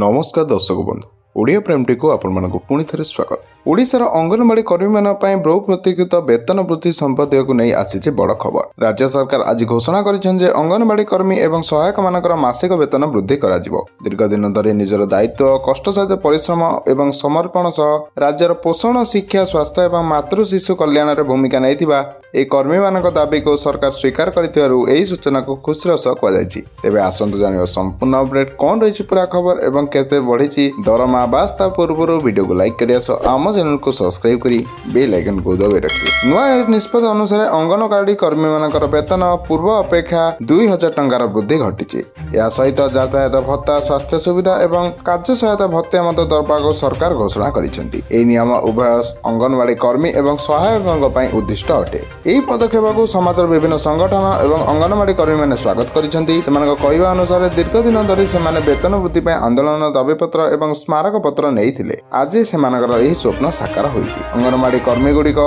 ନମସ୍କାର ଦର୍ଶକ ବନ୍ଧୁ, ଓଡ଼ିଆ ପ୍ରେମଟିକୁ ଆପଣମାନଙ୍କୁ ପୁଣି ଥରେ ସ୍ୱାଗତ। ଓଡ଼ିଶାର ଅଙ୍ଗନବାଡ଼ି କର୍ମୀମାନଙ୍କ ପାଇଁ ବହୁ ପ୍ରତୀକ୍ଷିତ ବେତନ ବୃଦ୍ଧି ସମ୍ବନ୍ଧୀୟକୁ ନେଇ ଆସିଛି ବଡ଼ ଖବର। ରାଜ୍ୟ ସରକାର ଆଜି ଘୋଷଣା କରିଛନ୍ତି ଯେ ଅଙ୍ଗନବାଡ଼ି କର୍ମୀ ଏବଂ ସହାୟକମାନଙ୍କର ମାସିକ ବେତନ ବୃଦ୍ଧି କରାଯିବ। ଦୀର୍ଘ ଦିନ ଧରି ନିଜର ଦାୟିତ୍ୱ, କଷ୍ଟସାଧ୍ୟ ପରିଶ୍ରମ ଏବଂ ସମର୍ପଣ ସହ ରାଜ୍ୟର ପୋଷଣ, ଶିକ୍ଷା, ସ୍ୱାସ୍ଥ୍ୟ ଏବଂ ମାତୃ ଶିଶୁ କଲ୍ୟାଣରେ ଭୂମିକା ନେଇଥିବା ଏହି କର୍ମୀମାନଙ୍କ ଦାବିକୁ ସରକାର ସ୍ୱୀକାର କରିଥିବାରୁ ଏହି ସୂଚନାକୁ ଖୁସିର ସହ କୁହାଯାଇଛି। ତେବେ ଆସନ୍ତୁ ଜାଣିବା ସମ୍ପୂର୍ଣ୍ଣ ଅପଡେଟ୍, କ'ଣ ରହିଛି ପୁରା ଖବର ଏବଂ କେତେ ବଢ଼ିଛି ଦରମା। ବାସ୍, ତା ପୂର୍ବରୁ ଭିଡ଼ିଓକୁ ଲାଇକ୍ କରିବା ସହ ଆମ ଚ୍ୟାନେଲକୁ ସବସ୍କ୍ରାଇବ୍ କରି ବେଲ୍ ଆଇକନ୍କୁ ଦବାଇ ରଖିବେ। ନୂଆ ନିଷ୍ପତ୍ତି ଅନୁସାରେ ଅଙ୍ଗନବାଡ଼ି କର୍ମୀମାନଙ୍କର ବେତନ ପୂର୍ବ ଅପେକ୍ଷା 2000 ଟଙ୍କାର ବୃଦ୍ଧି ଘଟିଛି। ଏହା ସହିତ ଯାତାୟାତ ଭତ୍ତା, ସ୍ୱାସ୍ଥ୍ୟ ସୁବିଧା ଏବଂ କାର୍ଯ୍ୟ ସହାୟତା ଭତ୍ତା ମଧ୍ୟ ଦେବାକୁ ସରକାର ଘୋଷଣା କରିଛନ୍ତି। ଏହି ନିୟମ ଉଭୟ ଅଙ୍ଗନବାଡ଼ି କର୍ମୀ ଏବଂ ସହାୟକଙ୍କ ପାଇଁ ଉଦ୍ଦିଷ୍ଟ ଅଟେ। ଏହି ପଦକ୍ଷେପକୁ ସମାଜର ବିଭିନ୍ନ ସଂଗଠନ ଏବଂ ଅଙ୍ଗନବାଡ଼ି କର୍ମୀମାନେ ସ୍ୱାଗତ କରିଛନ୍ତି। ସେମାନଙ୍କ କହିବା ଅନୁସାରେ ଦୀର୍ଘ ଦିନ ଧରି ସେମାନେ ବେତନ ବୃଦ୍ଧି ପାଇଁ ଆନ୍ଦୋଳନ, ଦାବିପତ୍ର ଏବଂ ସ୍ମାରକପତ୍ର ନେଇଥିଲେ। ଆଜି ସେମାନଙ୍କର ଏହି ସ୍ୱପ୍ନ ସାକାର ହୋଇଛି। ଅଙ୍ଗନବାଡ଼ି କର୍ମୀଗୁଡ଼ିକ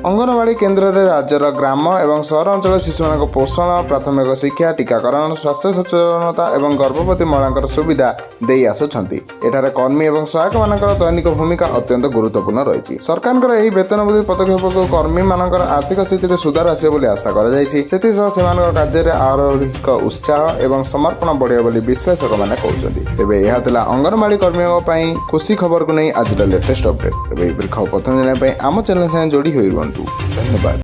ଅଙ୍ଗନବାଡ଼ି କେନ୍ଦ୍ରରେ ରାଜ୍ୟର ଗ୍ରାମ ଏବଂ ସହର ଅଞ୍ଚଳ ଶିଶୁମାନଙ୍କ ପୋଷଣ, ପ୍ରାଥମିକ ଶିକ୍ଷା, ଟିକାକରଣ, ସ୍ୱାସ୍ଥ୍ୟ ସଚେତନତା ଏବଂ ଗର୍ଭବତୀ ମହିଳାଙ୍କର ସୁବିଧା ଦେଇ ଆସୁଛନ୍ତି। ଏଠାରେ କର୍ମୀ ଏବଂ ସହାୟକମାନଙ୍କର ଦୈନିକ ଭୂମିକା ଅତ୍ୟନ୍ତ ଗୁରୁତ୍ୱପୂର୍ଣ୍ଣ ରହିଛି। ସରକାରଙ୍କର ଏହି ବେତନ ବୃଦ୍ଧି ପଦକ୍ଷେପକୁ କର୍ମୀମାନଙ୍କର ଆର୍ଥିକ ସ୍ଥିତିରେ ସୁଧାର ଆସିବ ବୋଲି ଆଶା କରାଯାଇଛି। ସେଥିସହ ସେମାନଙ୍କ କାର୍ଯ୍ୟରେ ଆରୋହିକ ଉତ୍ସାହ ଏବଂ ସମର୍ପଣ ବଢ଼ିବ ବୋଲି ବିଶ୍ଳେଷକମାନେ କହୁଛନ୍ତି। ତେବେ ଏହା ଥିଲା ଅଙ୍ଗନବାଡ଼ି କର୍ମୀଙ୍କ ପାଇଁ ଖୁସି ଖବରକୁ ନେଇ ଆଜିର ଲେଟେଷ୍ଟ ଅପଡେଟ୍। ତେବେ ଏହିପରି ଖବର ପ୍ରଥମେ ଜାଣିବା ପାଇଁ ଆମ ଚ୍ୟାନେଲ ସାଙ୍ଗେ ଯୋଡ଼ି ହୋଇ ରୁହନ୍ତୁ। ଧନ୍ୟବାଦ।